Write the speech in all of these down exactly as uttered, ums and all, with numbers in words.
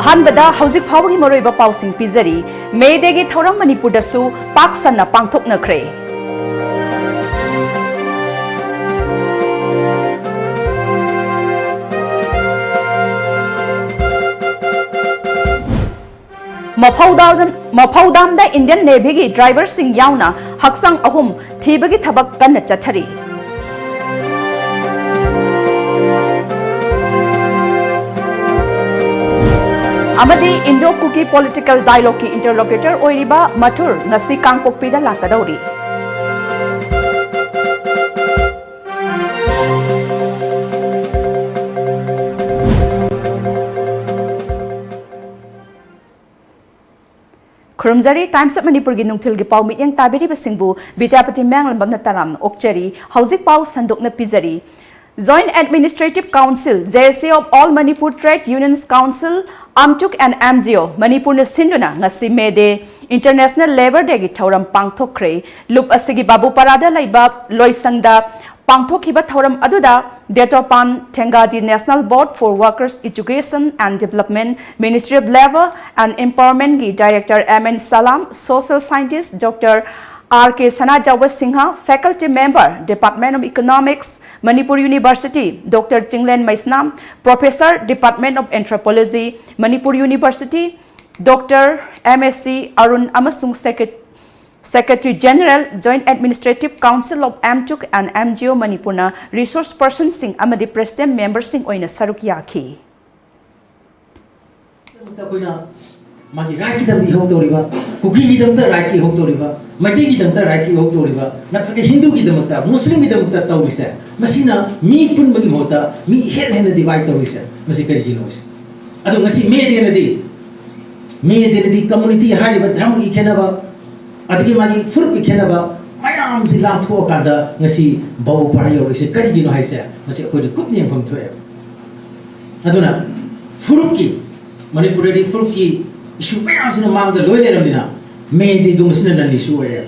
ꯑꯍꯥꯟꯕꯗ ꯍꯧꯖꯤꯛ ꯐꯥꯎꯕꯒꯤ ꯃꯔꯨꯑꯣꯏꯕ ꯄꯥꯎꯁꯤꯡ ꯄꯤꯖꯔꯤ꯫ ꯃꯦ ꯗꯦꯒꯤ ꯊꯧꯔꯝ ꯃꯅꯤꯄꯨꯔꯗꯁꯨ ꯄꯥꯛ ꯁꯟꯅ ꯄꯥꯡꯊꯣꯛꯅꯈ꯭ꯔꯦ꯫ ꯃꯐꯧꯗꯥꯝꯗ, ꯃꯐꯧꯗꯥꯝꯗ ꯏꯟꯗꯤꯌꯟ ꯅꯦꯚꯤꯒꯤ ꯗ꯭ꯔꯥꯏꯚꯔꯁꯤꯡ ꯌꯥꯎꯅ ꯍꯛꯆꯥꯡ ꯑꯍꯨꯝ ꯊꯤꯕꯒꯤ ꯊꯕꯛ ꯀꯟꯅ ꯆꯠꯊꯔꯤ꯫ ꯑꯃꯗꯤ ꯏꯟꯗꯣ ꯀꯨꯀꯤ ꯄꯣꯂꯤꯇꯤꯀꯦꯜ ꯗꯥꯏꯂꯣꯒꯀꯤ ꯏꯟꯇꯔꯂꯣꯀ꯭ꯌꯨꯇꯔ ꯑꯣꯏꯔꯤꯕ ꯃꯊꯨꯔ ꯉꯁꯤ ꯀꯥꯡꯄꯣꯛꯄꯤꯗ ꯂꯥꯛꯀꯗꯧꯔꯤ꯫ ꯈꯨꯔꯨꯝꯖꯔꯤ꯫ Times of ꯃꯅꯤꯄꯨꯔꯒꯤ ꯅꯨꯡꯊꯤꯜꯒꯤ ꯄꯥꯎ ꯃꯤꯠꯌꯦꯡ ꯇꯥꯕꯤꯔꯤꯕꯁꯤꯡꯕꯨ ꯕꯤꯗ꯭ꯌꯥꯄꯇꯤ ꯃꯌꯥꯡꯂꯝꯕꯝꯅ ꯇꯔꯥꯝꯅ ꯑꯣꯛꯆꯔꯤ꯫ ꯍꯧꯖꯤꯛ ꯄꯥꯎ ꯁꯟꯗꯣꯛꯅ ꯄꯤꯖꯔꯤ꯫ Joint Administrative Council, J A C of All Manipur Trade Unions Council, AMTUC and M G O, ꯃꯅꯤꯄꯨꯔꯅ ꯁꯤꯟꯗꯨꯅ ꯉꯁꯤ ꯃꯦ ꯗꯦ, International Labour Dayꯒꯤ ꯊꯧꯔꯝ ꯄꯥꯡꯊꯣꯛꯈ꯭ꯔꯦ꯫ ꯂꯨꯞ ꯑꯁꯤꯒꯤ ꯕꯥꯕꯨꯄꯥꯔꯥꯗ ꯂꯩꯕ ꯂꯣꯏꯁꯪꯗ ꯄꯥꯡꯊꯣꯛꯈꯤꯕ ꯊꯧꯔꯝ ꯑꯗꯨꯗ ꯗꯦꯇꯣꯄꯥꯟ ꯊꯦꯡꯒꯥꯗꯤ National Board for Workers Education and Development, Ministry of Labour and Empowermentꯀꯤ Director M N Salam, Social Scientist Doctor R K Sanajaoba Singha, Faculty Member, Department of Economics, Manipur University, Doctor Chinglen Maisnam, Professor, Department of Anthropology, Manipur University, Doctor M S C Arun ꯑꯃꯁꯨꯡ Secret-, Secretary General, Joint Administrative Council of AMTUC and M G O ꯃꯅꯤꯄꯨꯔꯅ resource personꯁꯤꯡ ꯑꯃꯗꯤ president memberꯁꯤꯡ ꯑꯣꯏꯅ ꯁꯔꯨꯛ ꯌꯥꯈꯤ꯫ ꯑꯩꯈꯣꯏꯅ ꯃꯥꯒꯤ rightꯀꯤꯗꯃꯛꯇ ꯏꯍꯧ ꯇꯧꯔꯤꯕ, ꯀꯨꯀꯤꯒꯤꯗꯃꯛꯇ rightꯀꯤ ꯏꯍꯧ ꯇꯧꯔꯤꯕ, ꯃꯩꯇꯩꯒꯤꯗꯃꯛꯇ rightꯀꯤ ꯏꯍꯧ ꯇꯧꯔꯤꯕ, ꯅꯠꯇ꯭ꯔꯒ ꯍꯤꯟꯗꯨꯒꯤꯗꯃꯛꯇ, ꯃꯨꯁꯂꯤꯝꯒꯤꯗꯃꯛꯇ ꯇꯧꯔꯤꯁꯦ, ꯃꯁꯤꯅ ꯃꯤ ꯄꯨꯟꯕꯒꯤ ꯃꯍꯨꯠꯇ ꯃꯤ ꯍꯦꯟꯅ ꯍꯦꯟꯅ divide ꯇꯧꯔꯤꯁꯦ, ꯃꯁꯤ ꯀꯔꯤꯒꯤꯅꯣ? ꯑꯗꯣ ꯉꯁꯤ ꯃꯦ ꯗꯦꯅꯗꯤ, ꯃꯦ ꯗꯦꯅꯗꯤ community ꯍꯥꯏꯔꯤꯕ ꯙꯔꯃꯒꯤ ꯈꯦꯠꯅꯕ, ꯑꯗꯒꯤ ꯃꯥꯒꯤ ꯐꯨꯔꯨꯞꯀꯤ ꯈꯦꯠꯅꯕ ꯃꯌꯥꯝꯁꯤ ꯂꯥꯟꯊꯣꯛꯑꯀꯥꯟꯗ ꯉꯁꯤ ꯕꯥꯕꯨ ꯄꯥꯔꯥ ꯌꯧꯔꯛꯏꯁꯦ ꯀꯔꯤꯒꯤꯅꯣ ꯍꯥꯏꯁꯦ, ꯃꯁꯤ ꯑꯩꯈꯣꯏꯗ ꯀꯨꯞꯅ ꯌꯦꯡꯐꯝ ꯊꯣꯛꯑꯦ꯫ ꯑꯗꯨꯅ ꯐꯨꯔꯨꯞꯀꯤ, ꯃꯅꯤꯄꯨꯔꯗꯗꯤ ꯐꯨꯔꯨꯞꯀꯤ issue ꯃꯌꯥꯝꯁꯤꯅ ꯃꯥꯡꯗ ꯂꯣꯏ ꯂꯩꯔꯕꯅꯤꯅ, ꯃꯦ ꯗꯦꯒꯨꯝꯕꯁꯤꯅ non issue ꯑꯣꯏꯔꯦ꯫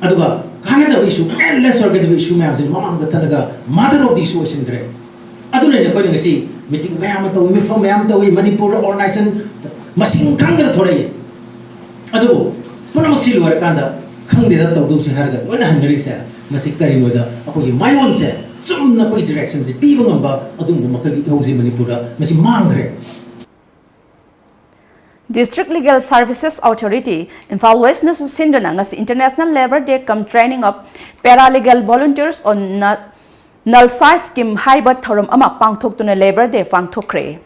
ꯑꯗꯨꯒ ꯀꯥꯟꯅꯗꯕ issue, endless ꯑꯣꯏꯒꯗꯕ issue ꯃꯌꯥꯝꯁꯤꯅ ꯃꯃꯥꯡꯗ ꯊꯠꯂꯒ mother of the issue ꯑꯣꯏꯁꯤꯟꯈ꯭ꯔꯦ꯫ ꯑꯗꯨꯅꯅꯦ ꯑꯩꯈꯣꯏꯅ ꯉꯁꯤ ꯃꯤꯇꯤꯡ ꯃꯌꯥꯝ ꯑꯃ ꯇꯧꯏ, ꯃꯤꯐꯝ ꯃꯌꯥꯝ ꯑꯃ ꯇꯧꯏ, ꯃꯅꯤꯄꯨꯔꯗ ꯑꯣꯔꯒꯅꯥꯏꯖꯦꯁꯟ ꯃꯁꯤꯡ ꯈꯪꯗꯅ ꯊꯣꯔꯛꯏ꯫ ꯑꯗꯨꯕꯨ ꯄꯨꯝꯅꯃꯛꯁꯤ ꯂꯣꯏꯔꯀꯥꯟꯗ ꯈꯪꯗꯦꯗ ꯇꯧꯗꯧꯁꯤ ꯍꯥꯏꯔꯒ ꯂꯣꯏꯅ ꯍꯟꯅꯔꯤꯁꯦ, ꯃꯁꯤ ꯀꯔꯤꯅꯣꯗ ꯑꯩꯈꯣꯏꯒꯤ ꯃꯥꯏꯑꯣꯟꯁꯦ ꯆꯨꯝꯅ ꯑꯩꯈꯣꯏꯒꯤ ꯗꯤꯔꯦꯛꯁꯟꯁꯦ ꯄꯤꯕ ꯉꯝꯕ ꯑꯗꯨꯒꯨꯝꯕ ꯃꯈꯜꯒꯤ ꯏꯍꯧꯁꯦ ꯃꯅꯤꯄꯨꯔꯗ ꯃꯁꯤ ꯃꯥꯡꯈ꯭ꯔꯦ꯫ District Legal Services Authority, Imphal West ꯅꯁꯨ ꯁꯤꯟꯗꯨꯅ ꯉꯁꯤ International Labour Day cum Training of Paralegal Volunteers on NALSA Scheme ꯍꯥꯏꯕ ꯊꯧꯔꯝ ꯑꯃ ꯄꯥꯡꯊꯣꯛꯇꯨꯅ Labour Day ꯄꯥꯡꯊꯣꯛꯈ꯭ꯔꯦ꯫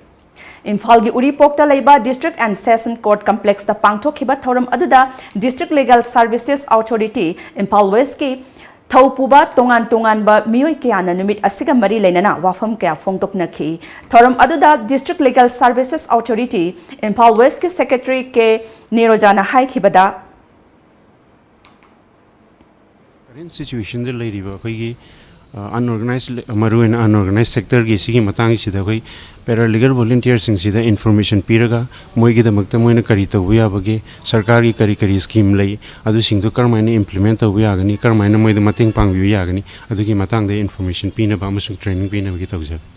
ꯏꯝꯐꯥꯜꯒꯤ ꯎꯔꯤꯄꯣꯛꯇ ꯂꯩꯕ District and Session Court Complexꯇ ꯄꯥꯡꯊꯣꯛꯈꯤꯕ ꯊꯧꯔꯝ ꯑꯗꯨꯗ District Legal Services Authority, Imphal Westꯀꯤ ꯊꯧ ꯄꯨꯕ ꯇꯣꯉꯥꯟ ꯇꯣꯉꯥꯟꯕ ꯃꯤꯑꯣꯏ ꯀꯌꯥꯅ ꯅꯨꯃꯤꯠ ꯑꯁꯤꯒ ꯃꯔꯤ ꯂꯩꯅꯅ ꯋꯥꯐꯝ ꯀꯌꯥ ꯐꯣꯡꯗꯣꯛꯅꯈꯤ꯫ ꯊꯧꯔꯝ ꯑꯗꯨꯗ District Legal Services Authority, Imphal Westꯀꯤ Secretary ꯀꯦ ꯅꯤꯔꯣꯖꯥꯅ ꯍꯥꯏꯈꯤꯕꯗ, ꯀꯔꯦꯟ ꯁꯤꯆꯨꯋꯦꯁꯟꯗ ꯂꯩꯔꯤꯕ ꯑꯩꯈꯣꯏꯒꯤ ꯑꯟꯑꯣꯔꯒꯅꯥꯏꯖ, ꯃꯔꯨꯑꯣꯏꯅ ꯑꯟꯑꯣꯔꯒꯅꯥꯏꯖ ꯁꯦꯛꯇꯔꯒꯤ ꯁꯤꯒꯤ ꯃꯇꯥꯡꯁꯤꯗ ꯑꯩꯈꯣꯏ ꯄꯦꯔꯥꯂꯤꯒꯦꯜ ꯚꯣꯂꯨꯟꯇꯤꯌꯔꯁꯤꯡꯁꯤꯗ ꯏꯟꯐꯣꯔꯃꯦꯁꯟ ꯄꯤꯔꯒ, ꯃꯣꯏꯒꯤꯗꯃꯛꯇ ꯃꯣꯏꯅ ꯀꯔꯤ ꯇꯧꯕ ꯌꯥꯕꯒꯦ, ꯁꯔꯀꯥꯔꯒꯤ ꯀꯔꯤ ꯀꯔꯤ ꯁ꯭ꯀꯤꯝ ꯂꯩ, ꯑꯗꯨꯁꯤꯡꯗꯨ ꯀꯔꯝꯍꯥꯏꯅ ꯏꯝꯄ꯭ꯂꯤꯃꯦꯟ ꯇꯧꯕ ꯌꯥꯒꯅꯤ, ꯀꯔꯝꯍꯥꯏꯅ ꯃꯣꯏꯗ ꯃꯇꯦꯡ ꯄꯥꯡꯕꯤꯕ ꯌꯥꯒꯅꯤ, ꯑꯗꯨꯒꯤ ꯃꯇꯥꯡꯗ ꯏꯟꯐꯣꯔꯃꯦꯁꯟ ꯄꯤꯅꯕ ꯑꯃꯁꯨꯡ ꯇ꯭ꯔꯦꯅꯤꯡ ꯄꯤꯅꯕꯒꯤ ꯇꯧꯖꯕꯅꯤ꯫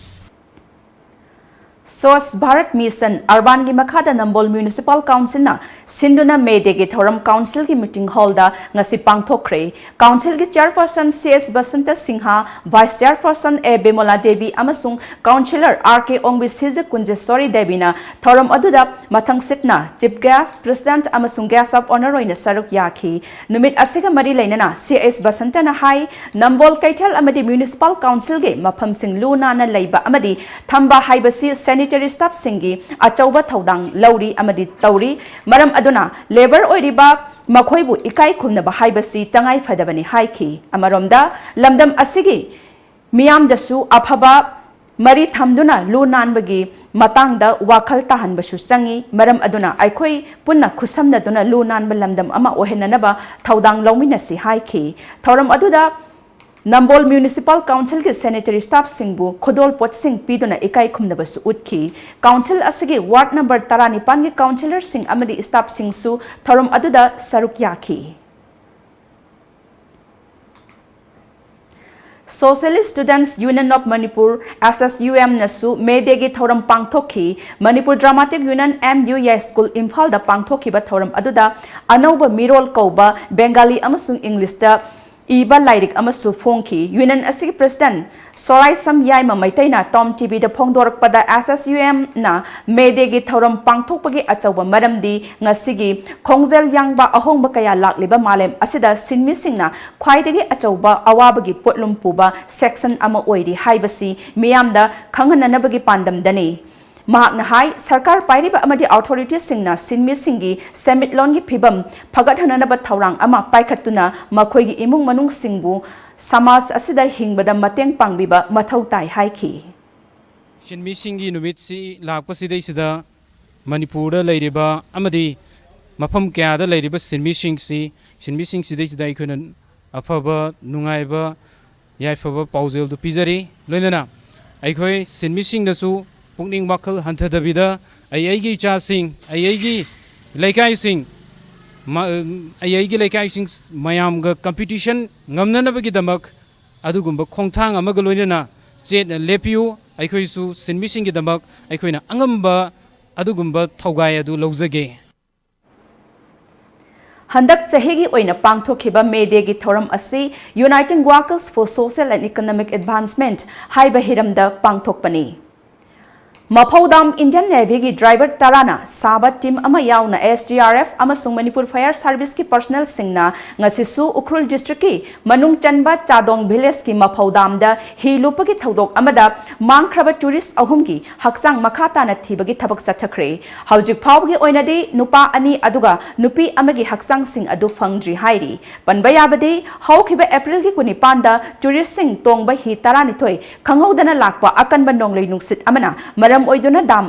Swachh Bharat Mission Urbanꯒꯤ ꯃꯈꯥꯗ ꯅꯝꯕꯣꯜ Municipal Councilꯅ ꯁꯤꯟꯗꯨꯅ May Dayꯒꯤ ꯊꯧꯔꯝ Councilꯒꯤ meeting hallꯗ ꯉꯁꯤ ꯄꯥꯡꯊꯣꯛꯈ꯭ꯔꯦ꯫ Councilꯒꯤ Chairperson C S Basanta Singh, Vice Chairperson ꯑꯦ ꯕꯤꯃꯣꯂꯥ ꯗꯦꯕꯤ ꯑꯃꯁꯨꯡ Councillor ꯑꯥꯔ ꯀꯦ ꯑꯣꯡꯕꯤ ꯁꯤꯖ ꯀꯨꯟꯖꯦꯁꯣꯔꯤ ꯗꯦꯕꯤꯅ ꯊꯧꯔꯝ ꯑꯗꯨꯗ ꯃꯊꯪꯁꯤꯠꯅ Chief Guest, President ꯑꯃꯁꯨꯡ Guest of Honour ꯑꯣꯏꯅ ꯁꯔꯨꯛ ꯌꯥꯈꯤ꯫ ꯅꯨꯃꯤꯠ ꯑꯁꯤꯒ ꯃꯔꯤ ꯂꯩꯅꯅ ꯁꯤ ꯑꯦꯁ ꯕꯁꯟꯇꯅ ꯍꯥꯏ, ꯅꯝꯕꯣꯜ ꯀꯩꯊꯦꯜ ꯑꯃꯗꯤ Municipal Councilꯒꯤ ꯃꯐꯝꯁꯤꯡ ꯂꯨ ꯅꯥꯟꯅ ꯂꯩꯕ ꯑꯃꯗꯤ ꯊꯝꯕ ꯍꯥꯏꯕꯁꯤ sanitary staffꯁꯤꯡꯒꯤ ꯑꯆꯧꯕ ꯊꯧꯗꯥꯡ ꯂꯧꯔꯤ ꯑꯃꯗꯤ ꯇꯧꯔꯤ꯫ ꯃꯔꯝ ꯑꯗꯨꯅ labour ꯑꯣꯏꯔꯤꯕ ꯃꯈꯣꯏꯕꯨ ꯏꯀꯥꯏ ꯈꯨꯝꯅꯕ ꯍꯥꯏꯕꯁꯤ ꯇꯉꯥꯏ ꯐꯗꯕꯅꯤ ꯍꯥꯏꯈꯤ꯫ ꯑꯃꯔꯣꯝꯗ ꯂꯝꯗꯝ ꯑꯁꯤꯒꯤ ꯃꯤꯌꯥꯝꯗꯁꯨ ꯑꯐꯕ ꯃꯔꯤ ꯊꯝꯗꯨꯅ ꯂꯨ ꯅꯥꯟꯕꯒꯤ ꯃꯇꯥꯡꯗ ꯋꯥꯈꯜ ꯇꯥꯍꯟꯕꯁꯨ ꯆꯪꯏ꯫ ꯃꯔꯝ ꯑꯗꯨꯅ ꯑꯩꯈꯣꯏ ꯄꯨꯟꯅ ꯈꯨꯠꯁꯝꯅꯗꯨꯅ ꯂꯨ ꯅꯥꯟꯕ ꯂꯝꯗꯝ ꯑꯃ ꯑꯣꯏꯍꯟꯅꯅꯕ ꯊꯧꯗꯥꯡ ꯂꯧꯃꯤꯟꯅꯁꯤ ꯍꯥꯏꯈꯤ꯫ ꯊꯧꯔꯝ ꯑꯗꯨꯗ ꯅꯝꯕꯣꯜ Municipal Councilꯒꯤ sanitary staffꯁꯤꯡꯕꯨ ꯈꯨꯗꯣꯜ ꯄꯣꯠꯁꯤꯡ ꯄꯤꯗꯨꯅ ꯏꯀꯥꯏ ꯈꯨꯝꯅꯕꯁꯨ ꯎꯠꯈꯤ꯫ Council ꯑꯁꯤꯒꯤ ward number ꯇꯔꯥꯅꯤꯄꯥꯟꯒꯤ councillorꯁꯤꯡ ꯑꯃꯗꯤ staffꯁꯤꯡꯁꯨ ꯊꯧꯔꯝ ꯑꯗꯨꯗ ꯁꯔꯨꯛ ꯌꯥꯈꯤ꯫ Socialist Students Union of Manipur, S S U M, ꯅꯁꯨ May Day ꯒꯤ ꯊꯧꯔꯝ ꯄꯥꯡꯊꯣꯛꯈꯤ꯫ Manipur Dramatic Union, M U Yai School, ꯏꯝꯐꯥꯜꯗ ꯄꯥꯡꯊꯣꯛꯈꯤꯕ ꯊꯧꯔꯝ ꯑꯗꯨꯗ ꯑꯅꯧꯕ ꯃꯤꯔꯣꯜ ꯀꯧꯕ ꯕꯦꯡꯒꯥꯂꯤ ꯑꯃꯁꯨꯡ ꯏꯪꯂꯤꯁꯇ ꯏꯕ ꯂꯥꯏꯔꯤꯛ ꯑꯃꯁꯨ ꯐꯣꯡꯈꯤ꯫ Union ꯑꯁꯤꯒꯤ President ꯁꯣꯔꯥꯏꯁꯝ ꯌꯥꯏꯃ ꯃꯩꯇꯩꯅ Tom T V ꯗ ꯐꯣꯡꯗꯣꯔꯛꯄꯗ, S S U M ꯅ May Day ꯒꯤ ꯊꯧꯔꯝ ꯄꯥꯡꯊꯣꯛꯄꯒꯤ ꯑꯆꯧꯕ ꯃꯔꯝꯗꯤ ꯉꯁꯤꯒꯤ ꯈꯣꯡꯖꯦꯜ ꯌꯥꯡꯕ ꯑꯍꯣꯡꯕ ꯀꯌꯥ ꯂꯥꯛꯂꯤꯕ ꯃꯥꯂꯦꯝ ꯑꯁꯤꯗ ꯁꯤꯟꯃꯤꯁꯤꯡꯅ ꯈ꯭ꯋꯥꯏꯗꯒꯤ ꯑꯆꯧꯕ ꯑꯋꯥꯕꯒꯤ ꯄꯣꯠꯂꯨꯝ ꯄꯨꯕ section ꯑꯃ ꯑꯣꯏꯔꯤ ꯍꯥꯏꯕꯁꯤ ꯃꯤꯌꯥꯝꯗ ꯈꯪꯍꯟꯅꯅꯕꯒꯤ ꯄꯥꯟꯗꯝꯗꯅꯤ꯫ ꯃꯍꯥꯛꯅ ꯍꯥꯏ, ꯁꯔꯀꯥꯔ ꯄꯥꯏꯔꯤꯕ ꯑꯃꯗꯤ authority ꯁꯤꯡꯅ ꯁꯤꯟꯃꯤꯁꯤꯡꯒꯤ ꯁꯦꯟꯃꯤꯠꯂꯣꯟꯒꯤ ꯐꯤꯕꯝ ꯐꯒꯠꯍꯟꯅꯅꯕ ꯊꯧꯔꯥꯡ ꯑꯃ ꯄꯥꯏꯈꯠꯇꯨꯅ ꯃꯈꯣꯏꯒꯤ ꯏꯃꯨꯡ ꯃꯅꯨꯡꯁꯤꯡꯕꯨ ꯁꯃꯥꯖ ꯑꯁꯤꯗ ꯍꯤꯡꯕꯗ ꯃꯇꯦꯡ ꯄꯥꯡꯕꯤꯕ ꯃꯊꯧ ꯇꯥꯏ ꯍꯥꯏꯈꯤ꯫ ꯁꯤꯟꯃꯤꯁꯤꯡꯒꯤ ꯅꯨꯃꯤꯠꯁꯤ ꯂꯥꯛꯄꯁꯤꯗꯩꯁꯤꯗ ꯃꯅꯤꯄꯨꯔꯗ ꯂꯩꯔꯤꯕ ꯑꯃꯗꯤ ꯃꯐꯝ ꯀꯌꯥꯗ ꯂꯩꯔꯤꯕ ꯁꯤꯟꯃꯤꯁꯤꯡꯁꯤ, ꯁꯤꯟꯃꯤꯁꯤꯡꯁꯤꯗꯩꯁꯤꯗ ꯑꯩꯈꯣꯏꯅ ꯑꯐꯕ, ꯅꯨꯡꯉꯥꯏꯕ, ꯌꯥꯏꯐꯕ ꯄꯥꯎꯖꯦꯜꯗꯨ ꯄꯤꯖꯔꯤ꯫ ꯂꯣꯏꯅꯅ ꯑꯩꯈꯣꯏ ꯁꯤꯟꯃꯤꯁꯤꯡꯅꯁꯨ ꯄꯨꯛꯅꯤꯡ ꯋꯥꯈꯜ ꯍꯟꯊꯗꯕꯤꯗ ꯑꯩ ꯑꯩꯒꯤ ꯏꯆꯥꯁꯤꯡ, ꯑꯩ ꯑꯩꯒꯤ ꯂꯩꯀꯥꯏꯁꯤꯡ, ꯃ-, ꯑꯩ ꯑꯩꯒꯤ ꯂꯩꯀꯥꯏꯁꯤꯡ ꯃꯌꯥꯝꯒ competition ꯉꯝꯅꯅꯕꯒꯤꯗꯃꯛ ꯑꯗꯨꯒꯨꯝꯕ ꯈꯣꯡꯊꯥꯡ ꯑꯃꯒ ꯂꯣꯏꯅꯅ ꯆꯦꯠꯅ ꯂꯦꯞꯄꯤꯌꯨ꯫ ꯑꯩꯈꯣꯏꯁꯨ ꯁꯤꯟꯃꯤꯁꯤꯡꯒꯤꯗꯃꯛ ꯑꯩꯈꯣꯏꯅ ꯑꯉꯝꯕ ꯑꯗꯨꯒꯨꯝꯕ ꯊꯧꯒꯥꯏ ꯑꯗꯨ ꯂꯧꯖꯒꯦ꯫ ꯍꯟꯗꯛ ꯆꯍꯤꯒꯤ ꯑꯣꯏꯅ ꯄꯥꯡꯊꯣꯛꯈꯤꯕ May Day ꯒꯤ ꯊꯧꯔꯝ ꯑꯁꯤ Uniting Workers for Social and Economic Advancement ꯍꯥꯏꯕ ꯍꯤꯔꯝꯗ ꯄꯥꯡꯊꯣꯛꯄꯅꯤ꯫ ꯃꯐꯧꯗꯥꯝ Indian Navy ꯒꯤ driver ꯇꯔꯥꯅ ꯁꯥꯕ team ꯑꯃ ꯌꯥꯎꯅ S D R F ꯑꯃꯁꯨꯡ Manipur Fire Service ꯀꯤ personnel ꯁꯤꯡꯅ ꯉꯁꯤꯁꯨ ꯎꯈ꯭ꯔꯨꯜ district ꯀꯤ ꯃꯅꯨꯡ ꯆꯟꯕ ꯆꯥꯗꯣꯡ village ꯀꯤ ꯃꯐꯧꯗꯥꯝꯗ ꯍꯤ ꯂꯨꯞꯄꯒꯤ ꯊꯧꯗꯣꯛ ꯑꯃꯗ ꯃꯥꯡꯈ꯭ꯔꯕ tourist ꯑꯍꯨꯝꯒꯤ ꯍꯛꯆꯥꯡ ꯃꯈꯥ ꯇꯥꯅ ꯊꯤꯕꯒꯤ ꯊꯕꯛ ꯆꯠꯊꯈ꯭ꯔꯦ꯫ ꯍꯧꯖꯤꯛ ꯐꯥꯎꯕꯒꯤ ꯑꯣꯏꯅꯗꯤ ꯅꯨꯄꯥ ꯑꯅꯤ ꯑꯗꯨꯒ ꯅꯨꯄꯤ ꯑꯃꯒꯤ ꯍꯛꯆꯥꯡꯁꯤꯡ ꯑꯗꯨ ꯐꯪꯗ꯭ꯔꯤ ꯍꯥꯏꯔꯤ꯫ ꯄꯟꯕ ꯌꯥꯕꯗꯤ, ꯍꯧꯈꯤꯕ April ꯒꯤ ꯀꯨꯟꯅꯤꯄꯥꯟꯗ tourist ꯁꯤꯡ ꯇꯣꯡꯕ ꯍꯤ ꯇꯔꯥꯅꯤꯊꯣꯏ ꯈꯪꯍꯧꯗꯅ ꯂꯥꯛꯄ ꯑꯀꯟꯕ ꯅꯣꯡꯂꯩ ꯅꯨꯡꯁꯤꯠ ꯑꯃꯅ ꯃꯔꯝ ꯑꯣꯏꯗꯨꯅ dam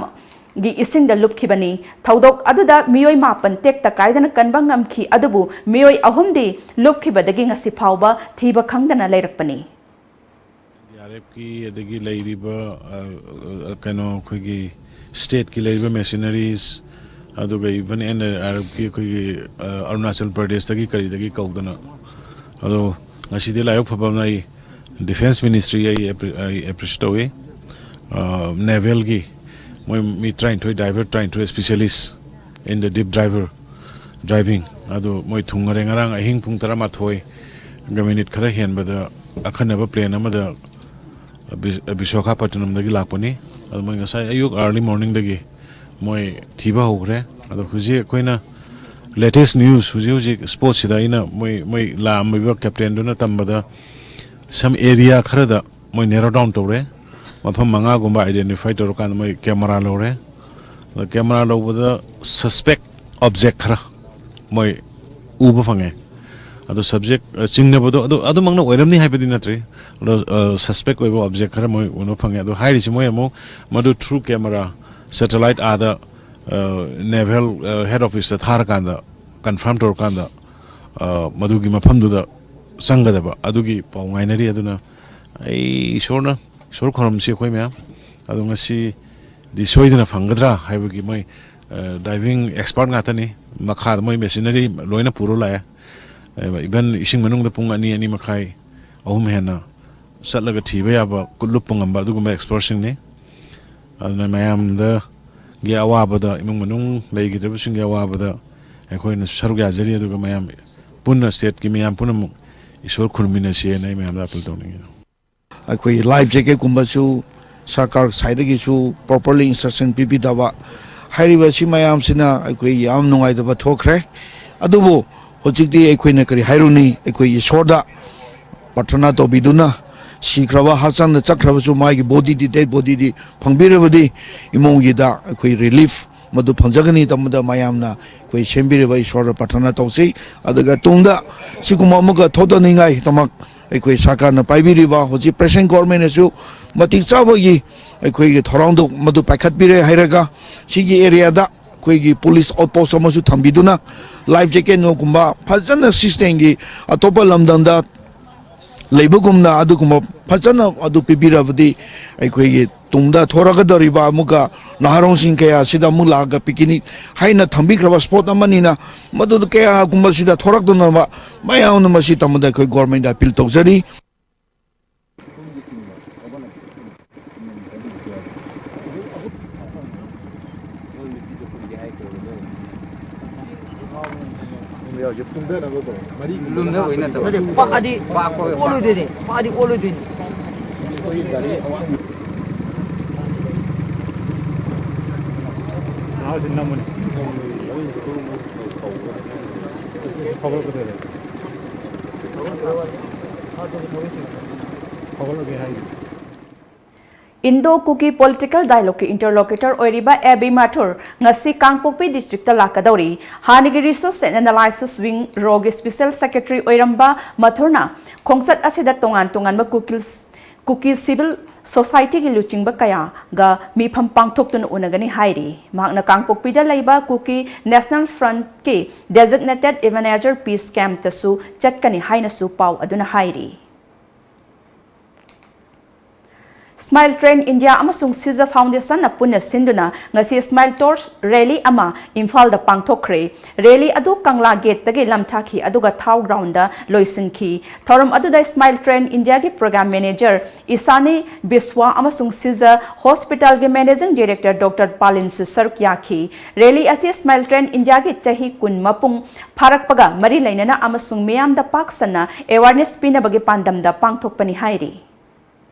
ꯒꯤ ꯏꯁꯤꯡꯗ ꯂꯨꯞꯈꯤꯕꯅꯤ꯫ ꯊꯧꯗꯣꯛ ꯑꯗꯨꯗ ꯃꯤꯑꯣꯏ ꯃꯥꯄꯟ ꯇꯦꯛꯇ ꯀꯥꯏꯗꯅ ꯀꯟꯕ ꯉꯝꯈꯤ, ꯑꯗꯨꯕꯨ ꯃꯤꯑꯣꯏ ꯑꯍꯨꯝꯗꯤ ꯂꯨꯞꯈꯤꯕꯗꯒꯤ ꯉꯁꯤ ꯐꯥꯎꯕ ꯊꯤꯕ ꯈꯪꯗꯅ ꯂꯩꯔꯛꯄꯅꯤ꯫ D R F ꯀꯤ ꯑꯗꯒꯤ ꯂꯩꯔꯤꯕ, ꯑ, ꯑ, ꯀꯩꯅꯣ, ꯑꯩꯈꯣꯏꯒꯤ state ꯀꯤ ꯂꯩꯔꯤꯕ missionaries, ꯑꯗꯨꯒ even N D R F ꯀꯤ ꯑꯩꯈꯣꯏꯒꯤ, ꯑ, ꯑꯔꯨꯅꯥꯆꯜ ꯄ꯭ꯔꯗꯦꯁꯇꯒꯤ ꯀꯔꯤꯗꯒꯤ ꯀꯧꯗꯅ, ꯑꯗꯣ ꯉꯁꯤꯗꯤ ꯂꯥꯏꯕꯛ ꯐꯕ ꯑꯃꯅ ꯑꯩ Defence Ministry ꯑꯩ ꯑꯦꯄ꯭ꯔꯤ- ꯑꯩ ꯑꯦꯄ꯭ꯔꯤꯁꯤꯌꯦꯠ ꯇꯧꯏ꯫ ꯅꯦꯚꯦꯜꯒꯤ ꯃꯣꯏ ꯃꯤ ꯇꯔꯥꯅꯤꯊꯣꯏ, ꯗ꯭ꯔꯥꯏꯚꯔ ꯇꯔꯥꯅꯤꯊꯣꯏ, specialist in the deep diver driving, ꯑꯗꯨ ꯃꯣꯏ ꯊꯨꯡꯉꯔꯦ꯫ ꯉꯔꯥꯡ ꯑꯍꯤꯡ ꯄꯨꯡ ꯇꯔꯥꯃꯥꯊꯣꯏꯒ ꯃꯤꯅꯤꯠ ꯈꯔ ꯍꯦꯟꯕꯗ ꯑꯈꯟꯅꯕ ꯄ꯭ꯂꯦꯟ ꯑꯃꯗ ꯕꯤ- ꯕꯤꯁꯥꯈꯥꯄꯠꯇꯅꯝꯗꯒꯤ ꯂꯥꯛꯄꯅꯤ꯫ ꯑꯗꯨ ꯃꯣꯏ ꯉꯁꯥꯏ ꯑꯌꯨꯛ ꯑꯥꯔꯂꯤ ꯃꯣꯔꯅꯤꯡꯗꯒꯤ ꯃꯣꯏ ꯊꯤꯕ ꯍꯧꯈ꯭ꯔꯦ꯫ ꯑꯗꯣ ꯍꯧꯖꯤꯛ ꯑꯩꯈꯣꯏꯅ ꯂꯦꯇꯦꯁ ꯅ꯭ꯌꯨꯁ, ꯍꯧꯖꯤꯛ ꯍꯧꯖꯤꯛ ꯁ꯭ꯄꯣꯠꯁꯤꯗ ꯑꯩꯅ ꯃꯣꯏ ꯃꯣꯏ ꯂꯥꯛꯑꯝꯃꯤꯕ ꯀꯦꯞꯇꯦꯟꯗꯨꯅ ꯇꯝꯕꯗ, ꯁꯝ ꯑꯦꯔꯤꯌꯥ ꯈꯔꯗ ꯃꯣꯏ ꯅꯦꯔꯣ ꯗꯥꯎꯟ ꯇꯧꯔꯦ꯫ ꯃꯐꯝ ꯃꯉꯥꯒꯨꯝꯕ ꯑꯥꯏꯗꯦꯟꯇꯤꯐꯥꯏ ꯇꯧꯔꯀꯥꯟꯗ ꯃꯣꯏ ꯀꯦꯃꯦꯔꯥ ꯂꯧꯔꯦ꯫ ꯑꯗꯣ ꯀꯦꯃꯦꯔꯥ ꯂꯧꯕꯗ ꯁꯁꯄꯦꯛ ꯑꯣꯕꯖꯦꯛ ꯈꯔ ꯃꯣꯏ ꯎꯕ ꯐꯪꯉꯦ꯫ ꯑꯗꯣ ꯁꯕꯖꯦꯛ, ꯑ, ꯆꯤꯡꯅꯕꯗꯣ ꯑꯗꯨ ꯑꯗꯨꯃꯛꯅ ꯑꯣꯏꯔꯝꯅꯤ ꯍꯥꯏꯕꯗꯤ ꯅꯠꯇ꯭ꯔꯤ꯫ ꯑꯗꯣ, ꯑ, ꯁꯁꯄꯦꯛ ꯑꯣꯏꯕ ꯑꯣꯕꯖꯦꯛ ꯈꯔ ꯃꯣꯏ ꯎꯅꯕ ꯐꯪꯉꯦ꯫ ꯑꯗꯣ ꯍꯥꯏꯔꯤꯁꯤ ꯃꯣꯏ ꯑꯃꯨꯛ ꯃꯗꯨ ꯊ꯭ꯔꯨ ꯀꯦꯃꯦꯔꯥ, ꯁꯦꯇꯦꯂꯥꯏꯠ ꯑꯥꯗ, ꯑ, ꯅꯦꯚꯦꯜ, ꯑ, ꯍꯦꯗ ꯑꯣꯐꯤꯁꯇ ꯊꯥꯔꯀꯥꯟꯗ, ꯀꯟꯐꯥꯔꯝ ꯇꯧꯔꯀꯥꯟꯗ, ꯑ, ꯃꯗꯨꯒꯤ ꯃꯐꯝꯗꯨꯗ ꯆꯪꯒꯗꯕ ꯑꯗꯨꯒꯤ ꯄꯥꯎ ꯉꯥꯏꯅꯔꯤ꯫ ꯑꯗꯨꯅ ꯑꯩ ꯏꯁꯣꯔꯅ, ꯏꯁꯣꯔ ꯈꯨꯔꯨꯝꯁꯤ ꯑꯩꯈꯣꯏ ꯃꯌꯥꯝ꯫ ꯑꯗꯣ ꯉꯁꯤꯗꯤ ꯁꯣꯏꯗꯅ ꯐꯪꯒꯗ꯭ꯔꯥ ꯍꯥꯏꯕꯒꯤ ꯃꯣꯏ, ꯑ, ꯗꯥꯏꯚꯤꯡ ꯑꯦꯛꯁꯄꯔꯠ ꯉꯥꯛꯇꯅꯤ꯫ ꯃꯈꯥꯗ ꯃꯣꯏ ꯃꯦꯁꯤꯅꯔꯤ ꯂꯣꯏꯅ ꯄꯨꯔ ꯂꯥꯛꯑꯦ꯫ ꯑ, ꯏꯚꯟ ꯏꯁꯤꯡ ꯃꯅꯨꯡꯗ ꯄꯨꯡ ꯑꯅꯤ, ꯑꯅꯤ ꯃꯈꯥꯏ, ꯑꯍꯨꯝ ꯍꯦꯟꯅ ꯆꯠꯂꯒ ꯊꯤꯕ ꯌꯥꯕ, ꯀꯨꯠ ꯂꯨꯞꯄ ꯉꯝꯕ ꯑꯗꯨꯒꯨꯝꯕ ꯑꯦꯛꯁꯄꯔꯠꯁꯤꯡꯅꯤ꯫ ꯑꯗꯨꯅ ꯃꯌꯥꯝꯗꯒꯤ ꯑꯋꯥꯕꯗ, ꯏꯃꯨꯡ ꯃꯅꯨꯡ ꯂꯩꯈꯤꯗ꯭ꯔꯕꯁꯤꯡꯒꯤ ꯑꯋꯥꯕꯗ ꯑꯩꯈꯣꯏꯅ ꯁꯔꯨꯛ ꯌꯥꯖꯔꯤ꯫ ꯑꯗꯨꯒ ꯃꯌꯥꯝ ꯄꯨꯟꯅ, ꯁ꯭ꯇꯦꯠꯀꯤ ꯃꯤꯌꯥꯝ ꯄꯨꯝꯅꯃꯛ ꯏꯁꯣꯔ ꯈꯨꯔꯨꯝꯃꯤꯟꯅꯁꯦꯅ ꯑꯩ ꯃꯌꯥꯝꯗ ꯑꯥꯄꯤꯜ ꯇꯧꯅꯤꯡꯉꯤ꯫ ꯑꯩꯈꯣꯏ ꯂꯥꯏꯐ ꯖꯦꯀꯦꯠꯀꯨꯝꯕꯁꯨ ꯁꯔꯀꯥꯔ ꯁꯥꯏꯗꯒꯤꯁꯨ ꯄ꯭ꯔꯣꯄꯔꯂꯤ ꯏꯟꯁꯇ꯭ꯔꯛꯁꯟ ꯄꯤꯕꯤꯗꯕ, ꯍꯥꯏꯔꯤꯕ ꯁꯤ ꯃꯌꯥꯝꯁꯤꯅ ꯑꯩꯈꯣꯏ ꯌꯥꯝ ꯅꯨꯡꯉꯥꯏꯇꯕ ꯊꯣꯛꯈ꯭ꯔꯦ꯫ ꯑꯗꯨꯕꯨ ꯍꯧꯖꯤꯛꯇꯤ ꯑꯩꯈꯣꯏꯅ ꯀꯔꯤ ꯍꯥꯏꯔꯨꯅꯤ? ꯑꯩꯈꯣꯏ ꯏꯁꯣꯔꯗ ꯄ꯭ꯔꯊꯅꯥ ꯇꯧꯕꯤꯗꯨꯅ, ꯁꯤꯈ꯭ꯔꯕ, ꯍꯛꯆꯥꯡꯗ ꯆꯠꯈ꯭ꯔꯕꯁꯨ ꯃꯥꯒꯤ ꯕꯣꯗꯤꯗꯤ, ꯗꯦꯗ ꯕꯣꯗꯤꯗꯤ ꯐꯪꯕꯤꯔꯕꯗꯤ, ꯏꯃꯨꯡꯒꯤꯗ ꯑꯩꯈꯣꯏ ꯔꯤꯂꯤꯐ ꯃꯗꯨ ꯐꯪꯖꯒꯅꯤ꯫ ꯇꯝꯕꯗ ꯃꯌꯥꯝꯅ ꯑꯩꯈꯣꯏ ꯁꯦꯝꯕꯤꯔꯤꯕ ꯏꯁꯣꯔꯗ ꯄ꯭ꯔꯊꯅꯥ ꯇꯧꯁꯤ꯫ ꯑꯗꯨꯒ ꯇꯨꯡꯗ ꯁꯤꯒꯨꯝꯕ ꯑꯃꯨꯛꯀ ꯊꯣꯛꯇꯅꯤꯡꯉꯥꯏꯗꯃꯛ ꯑꯩꯈꯣꯏ ꯁꯔꯀꯥꯔꯅ ꯄꯥꯏꯕꯤꯔꯤꯕ ꯍꯧꯖꯤꯛ ꯄ꯭ꯔꯦꯁꯦꯟ ꯒꯣꯔꯃꯦꯟꯅꯁꯨ ꯃꯇꯤꯛ ꯆꯥꯕꯒꯤ ꯑꯩꯈꯣꯏꯒꯤ ꯊꯧꯔꯥꯡꯗꯣ ꯃꯗꯨ ꯄꯥꯏꯈꯠꯄꯤꯔꯦ ꯍꯥꯏꯔꯒ, ꯁꯤꯒꯤ ꯑꯦꯔꯤꯌꯥꯗ ꯑꯩꯈꯣꯏꯒꯤ ꯄꯨꯂꯤꯁ ꯑꯥꯎꯠ ꯄꯣꯁ ꯑꯃꯁꯨ ꯊꯝꯕꯤꯗꯨꯅ, ꯂꯥꯏꯐ ꯖꯦꯀꯦꯠꯅꯒꯨꯝꯕ ꯐꯖꯅ ꯁꯤꯁꯇꯦꯝꯒꯤ ꯑꯇꯣꯞꯄ ꯂꯝꯗꯝꯗ ꯂꯩꯕꯒꯨꯝꯅ ꯑꯗꯨꯒꯨꯝꯕ ꯐꯖꯅ ꯑꯗꯨ ꯄꯤꯕꯤꯔꯕꯗꯤ, ꯑꯩꯈꯣꯏꯒꯤ ꯇꯨꯡꯗ ꯊꯣꯔꯛꯀꯗꯧꯔꯤꯕ ꯑꯃꯨꯛꯀ ꯅꯍꯥꯔꯣꯜꯁꯤꯡ ꯀꯌꯥ ꯑꯁꯤꯗ ꯑꯃꯨꯛ ꯂꯥꯛꯑꯒ ꯄꯤꯛꯅꯤꯛ ꯍꯥꯏꯅ ꯊꯝꯕꯤꯈ꯭ꯔꯕ ꯁ꯭ꯄꯣꯠ ꯑꯃꯅꯤꯅ, ꯃꯗꯨꯗ ꯀꯌꯥꯒꯨꯝꯕꯁꯤꯗ ꯊꯣꯔꯛꯇꯅꯕ ꯃꯌꯥꯝꯅ ꯃꯁꯤ ꯇꯝꯕꯗ ꯑꯩꯈꯣꯏ ꯒꯣꯔꯃꯦꯟꯗ ꯑꯄꯤꯜ ꯇꯧꯖꯔꯤ꯫ ꯂꯨꯝꯅꯕꯒꯤ ꯅꯠꯇꯕ꯫ ꯅꯠꯇꯦ, ꯄꯥꯛꯑꯗꯤ ꯄꯥꯛꯄ ꯑꯣꯏꯕ꯫ ꯑꯣꯜꯂꯣꯏꯗꯣꯏꯅꯦ, ꯄꯥꯛꯑꯗꯤ ꯑꯣꯜꯂꯣꯏꯗꯣꯏꯅꯦ꯫ ꯏꯟꯗꯣ ꯀꯨꯀꯤ ꯄꯣꯂꯤꯇꯤꯀꯦꯜ ꯗꯥꯏꯂꯣꯒꯀꯤ ꯏꯟꯇꯔꯂꯣꯀ꯭ꯌꯨꯇꯔ ꯑꯣꯏꯔꯤꯕ ꯑꯦ ꯕꯤ ꯃꯥꯊꯨꯔ ꯉꯁꯤ ꯀꯥꯡꯄꯣꯛꯄꯤ ꯗꯤꯁꯇ꯭ꯔꯤꯛꯇ ꯂꯥꯛꯀꯗꯧꯔꯤ꯫ ꯍꯥꯟꯅꯒꯤ ꯔꯤꯁꯔꯆ ꯑꯦꯟ ꯑꯦꯅꯥꯂꯥꯏꯁꯤꯁ ꯋꯤꯡ ꯔꯣꯒꯤ ꯁ꯭ꯄꯤꯁꯦꯜ ꯁꯦꯀ꯭ꯔꯦꯇꯔꯤ ꯑꯣꯏꯔꯝꯕ ꯃꯥꯊꯨꯔꯅ ꯈꯣꯡꯆꯠ ꯑꯁꯤꯗ ꯇꯣꯉꯥꯟ ꯇꯣꯉꯥꯟꯕ ꯀꯨꯀꯤꯜꯁ ꯀꯨꯀꯤ ꯁꯤꯚꯤꯜ ꯁꯣꯁꯥꯏꯇꯤꯒꯤ ꯂꯨꯆꯤꯡꯕ ꯀꯌꯥꯒ ꯃꯤꯐꯝ ꯄꯥꯡꯊꯣꯛꯇꯨꯅ ꯎꯅꯒꯅꯤ ꯍꯥꯏꯔꯤ꯫ ꯃꯍꯥꯛꯅ ꯀꯥꯡꯄꯣꯛꯄꯤꯗ ꯂꯩꯕ ꯀꯨꯀꯤ ꯅꯦꯁꯅꯦꯜ ꯐ꯭ꯔꯟꯠꯀꯤ ꯗꯦꯖꯤꯒꯅꯦꯇꯦꯗ ꯏꯃꯦꯅꯦꯖꯔ ꯄꯤꯁ ꯀꯦꯝꯞꯇꯁꯨ ꯆꯠꯀꯅꯤ ꯍꯥꯏꯅꯁꯨ ꯄꯥꯎ ꯑꯗꯨꯅ ꯍꯥꯏꯔꯤ꯫ ꯁ꯭ꯃꯥꯏꯜ ꯇ꯭ꯔꯦꯟ ꯏꯟꯗꯤꯌꯥ ꯑꯃꯁꯨꯡ ꯁꯤꯖ ꯐꯥꯎꯟꯗꯦꯁꯟꯅ ꯄꯨꯟꯅ ꯁꯤꯟꯗꯨꯅ ꯉꯁꯤ ꯁ꯭ꯃꯥꯏꯜ ꯇꯣꯔꯆ ꯔꯦꯂꯤ ꯑꯃ ꯏꯝꯐꯥꯜꯗ ꯄꯥꯡꯊꯣꯛꯈ꯭ꯔꯦ꯫ ꯔꯦꯂꯤ ꯑꯗꯨ ꯀꯪꯂꯥ ꯒꯦꯠꯇꯒꯤ ꯂꯝꯊꯥꯈꯤ, ꯑꯗꯨꯒ ꯊꯥꯎ ꯒ꯭ꯔꯥꯎꯟꯗ ꯂꯣꯏꯁꯤꯟꯈꯤ꯫ ꯊꯧꯔꯝ ꯑꯗꯨꯗ ꯁ꯭ꯃꯥꯏꯜ ꯇ꯭ꯔꯦꯟ ꯏꯟꯗꯤꯌꯥꯒꯤ ꯄ꯭ꯔꯣꯒ꯭ꯔꯥꯝ ꯃꯦꯅꯦꯖꯔ ꯏꯁꯥꯅꯤ ꯕꯤꯁ꯭ꯋꯥ ꯑꯃꯁꯨꯡ ꯁꯤꯖ ꯍꯣꯁꯄꯤꯇꯥꯜꯒꯤ ꯃꯦꯅꯦꯖꯤꯡ ꯗꯤꯔꯦꯛꯇꯔ ꯗꯣꯛꯇꯔ ꯄꯥꯂꯤꯟꯁꯨ ꯁꯔꯨꯛ ꯌꯥꯈꯤ꯫ ꯔꯦꯂꯤ ꯑꯁꯤ ꯁ꯭ꯃꯥꯏꯜ ꯇ꯭ꯔꯦꯟ ꯏꯟꯗꯤꯌꯥꯒꯤ ꯆꯍꯤ ꯀꯨꯟ ꯃꯄꯨꯡ ꯐꯥꯔꯛꯄꯒ ꯃꯔꯤ ꯂꯩꯅꯅ ꯑꯃꯁꯨꯡ ꯃꯤꯌꯥꯝꯗ ꯄꯥꯛ ꯁꯟꯅ ꯑꯦꯋꯥꯔꯅꯦꯁ ꯄꯤꯅꯕꯒꯤ ꯄꯥꯟꯗꯝꯗ ꯄꯥꯡꯊꯣꯛꯄꯅꯤ ꯍꯥꯏꯔꯤ꯫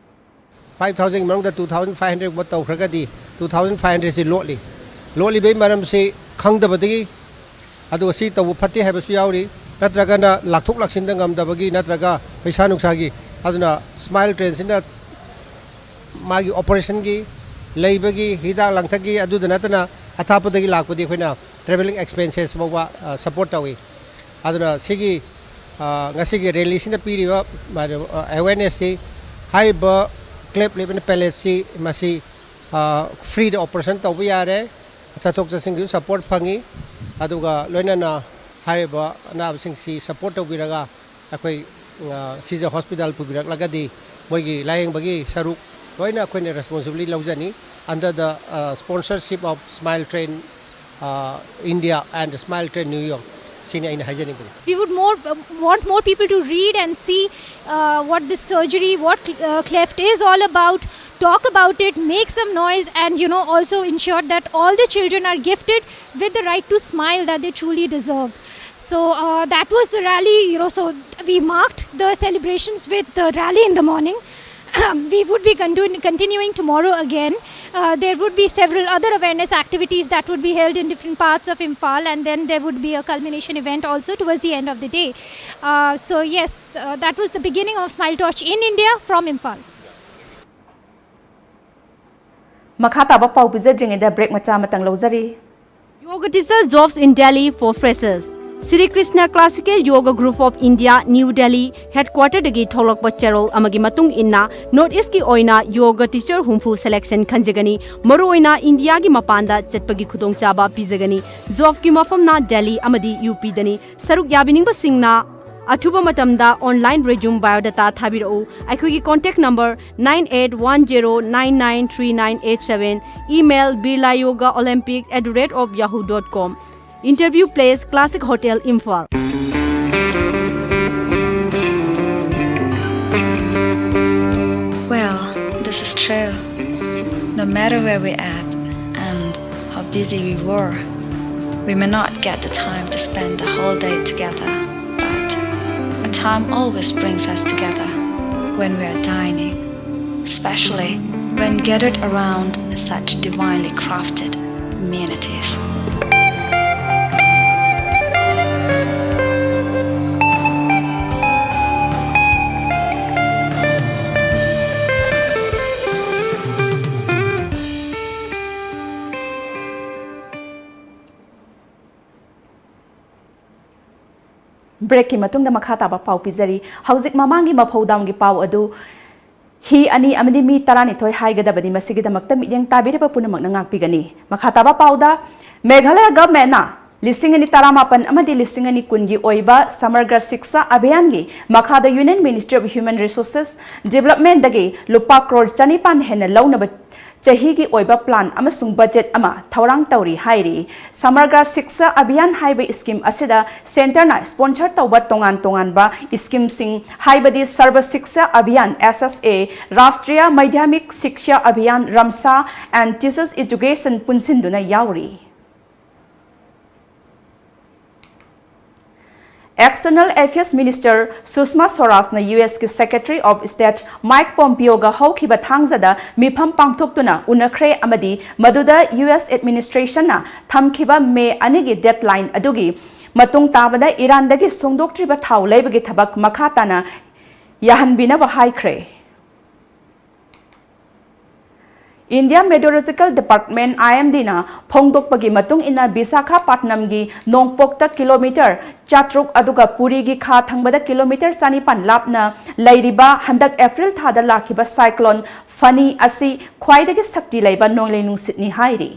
ꯐꯥꯏꯚ ꯊꯥꯎꯖꯟꯒꯤ ꯃꯅꯨꯡꯗ ꯇꯨ ꯊꯥꯎꯖꯟ ꯐꯥꯏꯚ ꯍꯟꯗ꯭ꯔꯦꯠꯀꯨꯝꯕ ꯇꯧꯈ꯭ꯔꯒꯗꯤ, ꯇꯨ ꯊꯥꯎꯖꯟ ꯐꯥꯏꯚ ꯍꯟꯗ꯭ꯔꯦꯠꯁꯤ ꯂꯣꯠꯂꯤ꯫ ꯂꯣꯠꯂꯤꯕꯒꯤ ꯃꯔꯝꯁꯤ ꯈꯪꯗꯕꯗꯒꯤ, ꯑꯗꯨꯒ ꯁꯤ ꯇꯧꯕ ꯐꯠꯇꯦ ꯍꯥꯏꯕꯁꯨ ꯌꯥꯎꯔꯤ, ꯅꯠꯇ꯭ꯔꯒꯅ ꯂꯥꯛꯊꯣꯛ ꯂꯥꯛꯁꯤꯟꯗ ꯉꯝꯗꯕꯒꯤ, ꯅꯠꯇ꯭ꯔꯒ ꯄꯩꯁꯥ ꯅꯨꯡꯁꯥꯒꯤ꯫ ꯑꯗꯨꯅ ꯁ꯭ꯃꯥꯏꯜ ꯇ꯭ꯔꯦꯟꯁꯤꯅ ꯃꯥꯒꯤ ꯑꯣꯄꯔꯦꯁꯟꯒꯤ, ꯂꯩꯕꯒꯤ, ꯍꯤꯗꯥꯛ ꯂꯥꯡꯊꯛꯀꯤ, ꯑꯗꯨꯗ ꯅꯠꯇꯅ ꯑꯊꯥꯞꯄꯗꯒꯤ ꯂꯥꯛꯄꯗꯤ ꯑꯩꯈꯣꯏꯅ ꯇ꯭ꯔꯦꯚꯦꯂꯤꯡ ꯑꯦꯛꯁꯄꯦꯟꯁꯦꯁ ꯐꯥꯎꯕ ꯁꯄꯣꯔꯠ ꯇꯧꯏ꯫ ꯑꯗꯨꯅ ꯁꯤꯒꯤ, ꯑ, ꯉꯁꯤꯒꯤ ꯔꯦꯂꯤꯁꯤꯅ ꯄꯤꯔꯤꯕ, ꯑ, ꯑꯦꯋꯦꯔꯅꯦꯁꯁꯤ, ꯍꯥꯏꯔꯤꯕ ꯀ꯭ꯂꯦꯞ ꯂꯤꯞ ꯑꯦꯟ ꯄꯦꯂꯦꯠꯁꯤ ꯃꯁꯤ, ꯑ, ꯐ꯭ꯔꯤꯗ ꯑꯣꯄꯔꯦꯁꯟ ꯇꯧꯕ ꯌꯥꯔꯦ, ꯆꯠꯊꯣꯛ ꯆꯠꯁꯤꯟꯒꯤꯁꯨ ꯁꯄꯣꯔꯠ ꯐꯪꯉꯤ, ꯑꯗꯨꯒ ꯂꯣꯏꯅꯅ ꯍꯥꯏꯔꯤꯕ ꯑꯅꯥꯕꯁꯤꯡꯁꯤ ꯁꯄꯣꯔꯠ ꯇꯧꯕꯤꯔꯒ ꯑꯩꯈꯣꯏ, ꯑ, ꯁꯤꯖ ꯍꯣꯁꯄꯤꯇꯥꯜ ꯄꯨꯕꯤꯔꯛꯂꯒꯗꯤ ꯃꯣꯏꯒꯤ ꯂꯥꯌꯦꯡꯕꯒꯤ ꯁꯔꯨꯛ ꯂꯣꯏꯅ ꯑꯩꯈꯣꯏꯅ responsibility ꯂꯧꯖꯅꯤ꯫ Under the, uh, sponsorship of Smile Train, uh, India and Smile Train New York, ꯁꯤꯅꯤ ꯑꯩꯅ ꯍꯥꯏꯖꯅꯤꯡꯕꯗꯤ꯫ We would more uh, want more people to read and see uh, what this surgery, what uh, cleft is all about, talk about it, make some noise, and you know, also ensure that all the children are gifted with the right to smile that they truly deserve. So uh, that was the rally, you know, so we marked the celebrations with the rally in the morning. We would be continu- continuing tomorrow again. Uh, there would be several other awareness activities that would be held in different parts of Imphal, and then there would be a culmination event also towards the end of the day. Uh, so, yes, uh, that was the beginning of Smile Torch in India from Imphal. ꯃꯈꯥ ꯇꯥꯕ ꯄꯥꯎ ꯄꯤꯖꯗ꯭ꯔꯤꯉꯩꯗ break ꯃꯆꯥ ꯑꯃꯇꯪ ꯂꯧꯖꯔꯤ꯫ Yoga teacher jobs in Delhi for freshers. Sri Krishna Classical Yoga Group of India, New Delhi headquarter ꯗꯒꯤ ꯊꯣꯛꯂꯛꯄ ꯆꯦꯔꯣꯜ ꯑꯃꯒꯤ ꯃꯇꯨꯡ ꯏꯟꯅ, North East ꯀꯤ ꯑꯣꯏꯅ yoga teacher ꯍꯨꯝꯐꯨ selection ꯈꯟꯖꯒꯅꯤ꯫ ꯃꯔꯨꯑꯣꯏꯅ ꯏꯟꯗꯤꯌꯥꯒꯤ ꯃꯄꯥꯟꯗ ꯆꯠꯄꯒꯤ ꯈꯨꯗꯣꯡꯆꯥꯕ ꯄꯤꯖꯒꯅꯤ꯫ Job ꯀꯤ ꯃꯐꯝꯅ ꯗꯦꯜꯂꯤ ꯑꯃꯗꯤ ꯌꯨ ꯄꯤꯗꯅꯤ꯫ ꯁꯔꯨꯛ ꯌꯥꯕꯤꯅꯤꯡꯕꯁꯤꯡꯅ ꯑꯊꯨꯕ ꯃꯇꯝꯗ online resume biodata ꯊꯥꯕꯤꯔꯛꯎ꯫ ꯑꯩꯈꯣꯏꯒꯤ contact number nine eight one zero nine nine three nine eight seven, email birlayogaolympic at the rate of yahoo dot com. Interview place, Classic Hotel, Imphal. Well, this is true. No matter where we at and how busy we were, we may not get the time to spend the whole day together, but a time always brings us together when we are dining, especially when gathered around such divinely crafted amenities. ꯕ꯭ꯔꯦꯛꯀꯤ ꯃꯇꯨꯡꯗ ꯃꯈꯥ ꯇꯥꯕ ꯄꯥꯎ ꯄꯤꯖꯔꯤ꯫ ꯍꯧꯖꯤꯛ ꯃꯃꯥꯡꯒꯤ ꯃꯐꯧ ꯗꯥꯝꯒꯤ ꯄꯥꯎ ꯑꯗꯨ ꯍꯤ ꯑꯅꯤ ꯑꯃꯗꯤ ꯃꯤ ꯇꯔꯥꯅꯤꯊꯣꯏ ꯍꯥꯏꯒꯗꯕꯅꯤ꯫ ꯃꯁꯤꯒꯤꯗꯃꯛꯇ ꯃꯤꯠꯌꯦꯡ ꯇꯥꯕꯤꯔꯤꯕ ꯄꯨꯝꯅꯃꯛꯅ ꯉꯥꯛꯄꯤꯒꯅꯤ꯫ ꯃꯈꯥ ꯇꯥꯕ ꯄꯥꯎꯗ, ꯃꯦꯘꯥꯂꯌ ꯒꯚꯔꯟꯃꯦꯟꯠꯅ ꯂꯤꯁꯤꯡ ꯑꯅꯤ ꯇꯔꯥꯃꯥꯄꯟ ꯑꯃꯗꯤ ꯂꯤꯁꯤꯡ ꯑꯅꯤ ꯀꯨꯟꯒꯤ ꯑꯣꯏꯕ ꯁꯃꯒ꯭ꯔ ꯁꯤꯛꯁꯥ ꯑꯚꯤꯌꯥꯟꯒꯤ ꯃꯈꯥꯗ Union Ministry of Human Resources Developmentꯗꯒꯤ ꯂꯨꯄꯥ ꯀ꯭ꯔꯣꯔ ꯆꯅꯤꯄꯥꯟ ꯍꯦꯟꯅ ꯂꯧꯅꯕ ꯆꯍꯤꯒꯤ ꯑꯣꯏꯕ plan ꯑꯃꯁꯨꯡ budget ꯑꯃ ꯊꯧꯔꯥꯡ ꯇꯧꯔꯤ ꯍꯥꯏꯔꯤ꯫ ꯁꯃꯒ꯭ꯔ ꯁꯤꯛꯁꯥ ꯑꯚꯤꯌꯥꯟ ꯍꯥꯏꯕ scheme ꯑꯁꯤꯗ centreꯅ sponsor ꯇꯧꯕ ꯇꯣꯉꯥꯟ ꯇꯣꯉꯥꯟꯕ schemeꯁꯤꯡ ꯍꯥꯏꯕꯗꯤ ꯁꯔꯕ ꯁꯤꯛꯁꯥ ꯑꯚꯤꯌꯥꯟ, S S A, Rashtriya ꯃꯥꯙ꯭ꯌꯃꯤꯛ Shiksha Abhiyan, ꯔꯝꯁꯥ, and Teachers Education ꯄꯨꯟꯁꯤꯟꯗꯨꯅ ꯌꯥꯎꯔꯤ꯫ External Affairs Minister ꯁꯨꯁꯃꯥ ꯁ꯭ꯋꯔꯥꯖꯅ U S ꯀꯤ Secretary of State Mike Pompeoꯒ ꯍꯧꯈꯤꯕ ꯊꯥꯡꯖꯗ ꯃꯤꯐꯝ ꯄꯥꯡꯊꯣꯛꯇꯨꯅ ꯎꯅꯈ꯭ꯔꯦ ꯑꯃꯗꯤ ꯃꯗꯨꯗ U S administrationꯅ ꯊꯝꯈꯤꯕ ꯃꯦ ꯑꯅꯤꯒꯤ deadline ꯑꯗꯨꯒꯤ ꯃꯇꯨꯡ ꯇꯥꯕꯗ ꯏꯔꯥꯟꯗꯒꯤ ꯁꯣꯡꯗꯣꯛꯇ꯭ꯔꯤꯕ ꯊꯥꯎ ꯂꯩꯕꯒꯤ ꯊꯕꯛ ꯃꯈꯥ ꯇꯥꯅ ꯌꯥꯍꯟꯕꯤꯅꯕ ꯍꯥꯏꯈ꯭ꯔꯦ꯫ India Meteorological Department, IMDꯅ ꯐꯣꯡꯗꯣꯛꯄꯒꯤ ꯃꯇꯨꯡ ꯏꯟꯅ ꯕꯤꯁꯥꯈꯥꯄꯠꯅꯝꯒꯤ ꯅꯣꯡꯄꯣꯛꯇ ꯀꯤꯂꯣꯃꯤꯇꯔ ꯆꯥꯇ꯭ꯔꯨꯛ ꯑꯗꯨꯒ ꯄꯨꯔꯤꯒꯤ ꯈꯥ ꯊꯪꯕꯗ ꯀꯤꯂꯣꯃꯤꯇꯔ ꯆꯅꯤꯄꯥꯟ ꯂꯥꯞꯅ ꯂꯩꯔꯤꯕ ꯍꯟꯗꯛ ꯑꯦꯄ꯭ꯔꯤꯜ ꯊꯥꯗ ꯂꯥꯛꯈꯤꯕ cyclone ꯐꯅꯤ ꯑꯁꯤ ꯈ꯭ꯋꯥꯏꯗꯒꯤ ꯁꯛꯇꯤ ꯂꯩꯕ ꯅꯣꯡꯂꯩ ꯅꯨꯡꯁꯤꯠꯅꯤ ꯍꯥꯏꯔꯤ꯫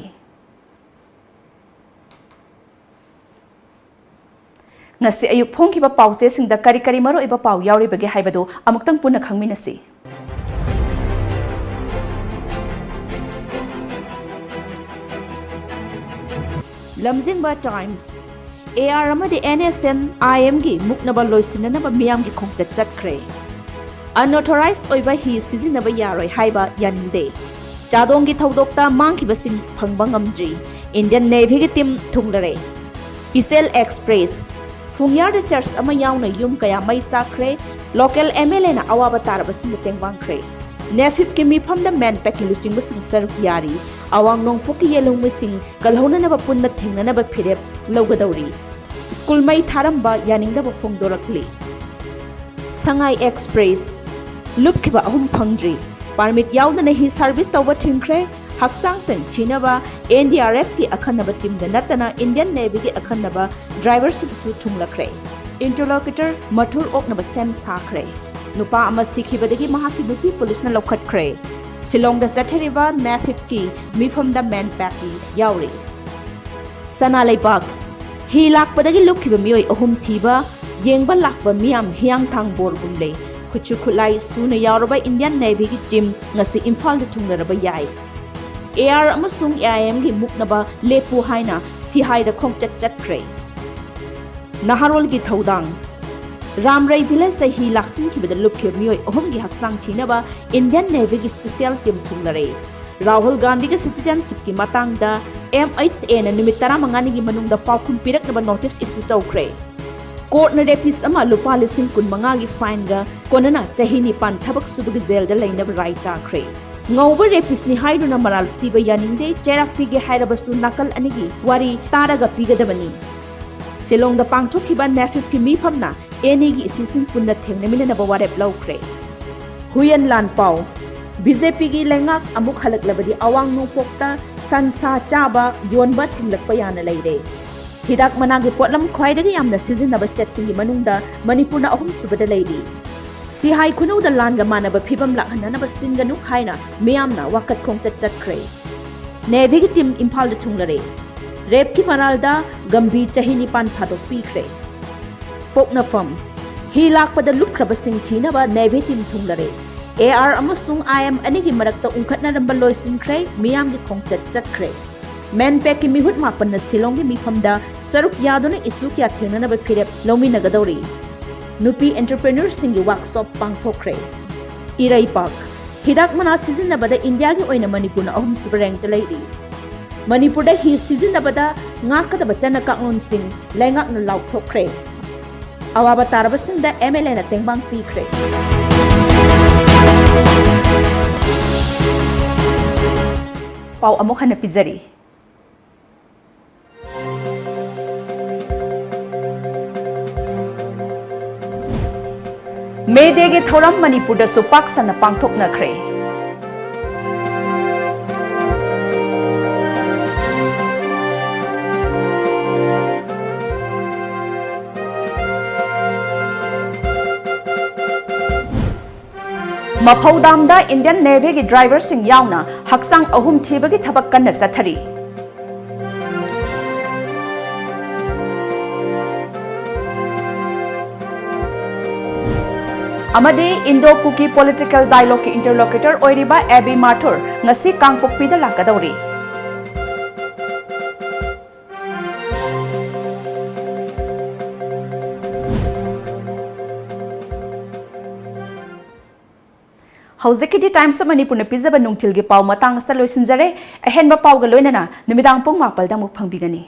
ꯉꯁꯤ ꯑꯌꯨꯛ ꯐꯣꯡꯈꯤꯕ ꯄꯥꯎꯆꯦꯁꯤꯡꯗ ꯀꯔꯤ ꯀꯔꯤ ꯃꯔꯨꯑꯣꯏꯕ ꯄꯥꯎ ꯌꯥꯎꯔꯤꯕꯒꯦ ꯍꯥꯏꯕꯗꯨ ꯑꯃꯨꯛꯇꯪ ꯄꯨꯟꯅ ꯈꯪꯃꯤꯟꯅꯁꯤ꯫ ꯂꯝꯖꯤꯡꯕ Times, AR ꯑꯃꯗꯤ NSCN-IMꯒꯤ ꯃꯨꯛꯅꯕ ꯂꯣꯏꯁꯤꯟꯅꯅꯕ ꯃꯤꯌꯥꯝꯒꯤ ꯈꯣꯡꯆꯠ ꯆꯠꯈ꯭ꯔꯦ꯫ Unauthorized ꯑꯣꯏꯕ ꯍꯤ ꯁꯤꯖꯤꯟꯅꯕ ꯌꯥꯔꯣꯏ ꯍꯥꯏꯕ ꯌꯥꯅꯤꯡꯗꯦ꯫ ꯆꯥꯗꯣꯡꯒꯤ ꯊꯧꯗꯣꯛꯇ ꯃꯥꯡꯈꯤꯕꯁꯤꯡ ꯐꯪꯕ ꯉꯝꯗ꯭ꯔꯤ꯫ Indian Navyꯒꯤ team ꯊꯨꯡꯂꯔꯦ꯫ ꯏꯆꯦꯜ Express, ꯐꯨꯡꯌꯥꯔꯗ church ꯑꯃ ꯌꯥꯎꯅ ꯌꯨꯝ ꯀꯌꯥ ꯃꯩ ꯆꯥꯛꯈ꯭ꯔꯦ꯫ Local MLAꯅ ꯑꯋꯥꯕ ꯇꯥꯔꯕꯁꯤꯡꯗ ꯇꯦꯡꯕꯥꯡꯈ꯭ꯔꯦ꯫ NAFEEDꯀꯤ ꯃꯤꯐꯝꯗ MANPACꯀꯤ ꯂꯨꯆꯤꯡꯕꯁꯤꯡ ꯁꯔꯨꯛ ꯌꯥꯔꯤ꯫ ꯑꯋꯥꯡ ꯅꯣꯡꯄꯣꯛꯀꯤ ꯌꯦꯜꯍꯧꯃꯤꯁꯤꯡ ꯀꯜꯍꯧꯅꯅꯕ ꯄꯨꯟꯅ ꯊꯦꯡꯅꯅꯕ ꯐꯤꯔꯦꯞ ꯂꯧꯒꯗꯧꯔꯤ꯫ ꯁ꯭ꯀꯨꯜ ꯃꯩ ꯊꯥꯔꯝꯕ ꯌꯥꯅꯤꯡꯗꯕ ꯐꯣꯡꯗꯣꯔꯛꯂꯤ꯫ ꯁꯉꯥꯏ Express, ꯂꯨꯞꯈꯤꯕ ꯑꯍꯨꯝ ꯐꯪꯗ꯭ꯔꯤ꯫ Permit ꯌꯥꯎꯗꯅ ꯍꯤ service ꯇꯧꯕ ꯊꯤꯡꯈ꯭ꯔꯦ꯫ ꯍꯛꯆꯥꯡ ꯁꯦꯡ ꯊꯤꯅꯕ NDRFꯀꯤ ꯑꯈꯟꯅꯕ teamꯗ ꯅꯠꯇꯅ Indian Navyꯒꯤ ꯑꯈꯟꯅꯕ driverꯁꯤꯡꯁꯨ ꯊꯨꯡꯂꯈ꯭ꯔꯦ꯫ Interlocutor ꯃꯊꯨꯔ ꯑꯣꯛꯅꯕ ꯁꯦꯝ ꯁꯥꯈ꯭ꯔꯦ꯫ ꯅꯨꯄꯥ ꯑꯃ ꯁꯤꯈꯤꯕꯗꯒꯤ ꯃꯍꯥꯛꯀꯤ ꯅꯨꯄꯤ ꯄꯨꯂꯤꯁꯅ ꯂꯧꯈꯠꯈ꯭ꯔꯦ꯫ ꯁꯤꯂꯣꯡꯗ ꯆꯠꯊꯔꯤꯕ NAFEEDꯀꯤ ꯃꯤꯐꯝꯗ MANPACꯀꯤ ꯌꯥꯎꯔꯤ꯫ ꯁꯅꯥ ꯂꯩꯕꯥꯛ, ꯍꯤ ꯂꯥꯛꯄꯗꯒꯤ ꯂꯨꯞꯈꯤꯕ ꯃꯤꯑꯣꯏ ꯑꯍꯨꯝ ꯊꯤꯕ, ꯌꯦꯡꯕ ꯂꯥꯛꯄ ꯃꯤꯌꯥꯝ ꯍꯤꯌꯥꯡꯊꯥꯡ ꯕꯣꯔꯒꯨꯝꯂꯦ꯫ ꯈꯨꯠꯁꯨ ꯈꯨꯠꯂꯥꯏ ꯁꯨꯅ ꯌꯥꯎꯔꯕ Indian Navyꯒꯤ team ꯉꯁꯤ ꯏꯝꯐꯥꯜꯗ ꯊꯨꯡꯂꯔꯕ ꯌꯥꯏ꯫ ꯑꯦ ꯑꯥꯔ ꯑꯃꯁꯨꯡ ꯑꯦ ꯑꯥꯏ ꯑꯦꯝꯒꯤ ꯃꯨꯛꯅꯕ ꯂꯦꯞꯄꯨ ꯍꯥꯏꯅ ꯁꯤꯍꯥꯏꯗ ꯈꯣꯡꯆꯠ ꯆꯠꯈ꯭ꯔꯦ꯫ ꯅꯍꯥꯔꯣꯜꯒꯤ ꯊꯧꯗꯥꯡ꯫ ꯔꯥꯝꯔꯩ ꯚꯤꯂꯦꯖꯇ ꯍꯤ ꯂꯥꯛꯁꯤꯟꯈꯤꯕꯗ ꯂꯨꯞꯈꯤꯕ ꯃꯤꯑꯣꯏ ꯑꯍꯨꯝꯒꯤ ꯍꯛꯆꯥꯡ ꯊꯤꯅꯕ ꯏꯟꯗꯤꯌꯟ ꯅꯦꯚꯤꯒꯤ ꯁ꯭ꯄꯦꯁꯤꯌꯦꯜ ꯇꯤꯝ ꯊꯨꯡꯂꯔꯦ꯫ ꯔꯥꯍꯨꯜ ꯒꯥꯟꯙꯤꯒꯤ ꯁꯤꯇꯤꯖꯦꯟꯁꯤꯞꯀꯤ ꯃꯇꯥꯡꯗ ꯑꯦꯝ ꯑꯩꯆ ꯑꯦꯅ ꯅꯨꯃꯤꯠ ꯇꯔꯥꯃꯉꯥꯅꯤꯒꯤ ꯃꯅꯨꯡꯗ ꯄꯥꯎꯈꯨꯝ ꯄꯤꯔꯛꯅꯕ ꯅꯣꯇꯤꯁ ꯏꯁꯨ ꯇꯧꯈ꯭ꯔꯦ꯫ ꯀꯣꯔꯠꯅ ꯔꯦꯄꯤꯁ ꯑꯃ ꯂꯨꯄꯥ ꯂꯤꯁꯤꯡ ꯀꯨꯟꯃꯉꯥꯒꯤ ꯐꯥꯏꯟꯒ ꯀꯣꯟꯅꯅ ꯆꯍꯤ ꯅꯤꯄꯥꯟ ꯊꯕꯛ ꯁꯨꯕꯒꯤ ꯖꯦꯜꯗ ꯂꯩꯅꯕ ꯔꯥꯏ ꯇꯥꯈ꯭ꯔꯦ꯫ ꯉꯧꯕ ꯔꯦꯄꯤꯁꯅꯤ ꯍꯥꯏꯗꯨꯅ ꯃꯔꯥꯜ ꯁꯤꯕ ꯌꯥꯅꯤꯡꯗꯦ, ꯆꯩꯔꯥꯛ ꯄꯤꯒꯦ ꯍꯥꯏꯔꯕꯁꯨ ꯅꯥꯀꯜ ꯑꯅꯤꯒꯤ ꯋꯥꯔꯤ ꯇꯥꯔꯒ ꯄꯤꯒꯗꯕꯅꯤ꯫ ꯁꯤꯂꯣꯡꯗ ꯄꯥꯡꯊꯣꯛꯈꯤꯕ ꯅꯦꯐꯤꯐꯀꯤ ꯃꯤꯐꯝꯅ ꯑꯦꯅꯤꯒꯤ ꯏꯁꯨꯁꯤꯡ ꯄꯨꯟꯅ ꯊꯦꯡꯅꯃꯤꯟꯅꯅꯕ ꯋꯥꯔꯦꯞ ꯂꯧꯈ꯭ꯔꯦ꯫ ꯍꯨꯏꯌꯦꯟ ꯂꯥꯟ ꯄꯥꯎ꯫ ꯕꯤ ꯖꯦ ꯄꯤꯒꯤ ꯂꯩꯉꯥꯛ ꯑꯃꯨꯛ ꯍꯜꯂꯛꯂꯕꯗꯤ ꯑꯋꯥꯡ ꯅꯣꯡꯄꯣꯛꯇ ꯁꯟ ꯁꯥ ꯆꯥꯕ, ꯌꯣꯟꯕ ꯊꯤꯡꯂꯛꯄ ꯌꯥꯅ ꯂꯩꯔꯦ꯫ ꯍꯤꯗꯥꯛ ꯃꯅꯥꯒꯤ ꯄꯣꯠꯂꯝ ꯈ꯭ꯋꯥꯏꯗꯒꯤ ꯌꯥꯝꯅ ꯁꯤꯖꯤꯟꯅꯕ ꯁ꯭ꯇꯦꯠꯁꯤꯡꯒꯤ ꯃꯅꯨꯡꯗ ꯃꯅꯤꯄꯨꯔꯅ ꯑꯍꯨꯝꯁꯨꯕꯗ ꯂꯩꯔꯤ꯫ ꯁꯤꯍꯥꯏ ꯈꯨꯅꯧꯗ ꯂꯥꯟꯒ ꯃꯥꯟꯅꯕ ꯐꯤꯕꯝ ꯂꯥꯛꯍꯟꯅꯅꯕ ꯁꯤꯟꯒꯅꯨ ꯍꯥꯏꯅ ꯃꯤꯌꯥꯝꯅ ꯋꯥꯀꯠ ꯈꯣꯡꯆꯠ ꯆꯠꯈ꯭ꯔꯦ꯫ ꯅꯦꯚꯤꯒꯤ ꯇꯤꯝ ꯏꯝꯐꯥꯜꯗ ꯊꯨꯡꯂꯔꯦ꯫ ꯔꯦꯞꯀꯤ ꯃꯔꯥꯜꯗ ꯒꯝꯚꯤꯔ ꯆꯍꯤ ꯅꯤꯄꯥꯟ ꯊꯥꯗꯣꯛꯄꯤꯈ꯭ꯔꯦ꯫ ꯄꯣꯛꯅꯐꯝ꯫ ꯍꯤ ꯂꯥꯛꯄꯗ ꯂꯨꯞꯈ꯭ꯔꯕꯁꯤꯡ ꯊꯤꯅꯕ ꯅꯦꯚꯤ ꯇꯤꯝ ꯊꯨꯡꯂꯔꯦ꯫ ꯑꯦ ꯑꯥꯔ ꯑꯃꯁꯨꯡ ꯑꯥꯏ ꯑꯦꯝ ꯑꯅꯤꯒꯤ ꯃꯔꯛꯇ ꯎꯪꯈꯠꯅꯔꯝꯕ ꯂꯣꯏꯁꯤꯟꯈ꯭ꯔꯦ, ꯃꯤꯌꯥꯝꯒꯤ ꯈꯣꯡꯆꯠ ꯆꯠꯈ꯭ꯔꯦ꯫ ꯃꯦꯟꯄꯦꯛꯀꯤ ꯃꯤꯍꯨꯠ ꯃꯥꯄꯟꯅ ꯁꯤꯂꯣꯡꯒꯤ ꯃꯤꯐꯝꯗ ꯁꯔꯨꯛ ꯌꯥꯗꯨꯅ ꯏꯁꯨ ꯀꯌꯥ ꯊꯦꯡꯅꯅꯕ ꯐꯤꯔꯦꯞ ꯂꯧꯃꯤꯟꯅꯒꯗꯧꯔꯤ꯫ ꯅꯨꯄꯤ ꯑꯦꯟꯇꯔꯄ꯭ꯔꯦꯅꯔꯁꯤꯡꯒꯤ ꯋꯥꯔꯛꯁꯣꯞ ꯄꯥꯡꯊꯣꯛꯈ꯭ꯔꯦ꯫ ꯏꯔꯩꯄꯥꯛ꯫ ꯍꯤꯗꯥꯛ ꯃꯅꯥ ꯁꯤꯖꯤꯟꯅꯕꯗ ꯏꯟꯗꯤꯌꯥꯒꯤ ꯑꯣꯏꯅ ꯃꯅꯤꯄꯨꯔꯅ ꯑꯍꯨꯝꯁꯨꯕ ꯔꯦꯡꯛꯇ ꯂꯩꯔꯤ꯫ ꯃꯅꯤꯄꯨꯔꯗ ꯍꯤ ꯁꯤꯖꯤꯟꯅꯕꯗ ꯉꯥꯛꯀꯗꯕ ꯆꯠꯅ ꯀꯥꯡꯂꯣꯟꯁꯤꯡ ꯂꯩꯉꯥꯛꯅ ꯂꯥꯎꯊꯣꯛꯈ꯭ꯔꯦ꯫ ꯑꯋꯥꯕ ꯇꯥꯔꯕꯁꯤꯡꯗ ꯑꯦꯝ ꯑꯦꯜ ꯑꯦꯅ ꯇꯦꯡꯕꯥꯡ ꯄꯤꯈ꯭ꯔꯦ꯫ ꯄꯥꯎ ꯑꯃꯨꯛ ꯍꯟꯅ ꯄꯤꯖꯔꯤ꯫ ꯃꯦ ꯗꯦꯒꯤ ꯊꯧꯔꯝ ꯃꯅꯤꯄꯨꯔꯗꯁꯨ ꯄꯥꯛ ꯁꯟꯅ ꯄꯥꯡꯊꯣꯛꯅꯈ꯭ꯔꯦ꯫ ꯃꯐꯧꯗꯥꯝꯗ ꯏꯟꯗꯤꯌꯟ ꯅꯦꯚꯤꯒꯤ ꯗ꯭ꯔꯥꯏꯚꯔꯁꯤꯡ ꯌꯥꯎꯅ ꯍꯛꯆꯥꯡ ꯑꯍꯨꯝ ꯊꯤꯕꯒꯤ ꯊꯕꯛ ꯀꯟꯅ ꯆꯠꯊꯔꯤ꯫ ꯑꯃꯗꯤ Indo-Kuki political dialogueꯀꯤ interlocutor ꯑꯣꯏꯔꯤꯕ ꯑꯦꯕꯤ ꯃꯥꯊꯨꯔ ꯉꯁꯤ ꯀꯥꯡꯄꯣꯛꯄꯤꯗ ꯂꯥꯛꯀꯗꯧꯔꯤ꯫ ꯍꯧꯖꯤꯛꯀꯤꯗꯤ Times of ꯃꯅꯤꯄꯨꯔꯅ ꯄꯤꯖꯕ ꯅꯨꯡꯊꯤꯜꯒꯤ ꯄꯥꯎ ꯃꯇꯥꯡ ꯑꯁꯤꯗ ꯂꯣꯏꯁꯤꯟꯖꯔꯦ꯫ ꯑꯍꯦꯟꯕ ꯄꯥꯎꯒ ꯂꯣꯏꯅꯅ ꯅꯨꯃꯤꯗꯥꯡ ꯄꯨꯡ ꯃꯥꯄꯜꯗ ꯑꯃꯨꯛ ꯐꯪꯕꯤꯒꯅꯤ꯫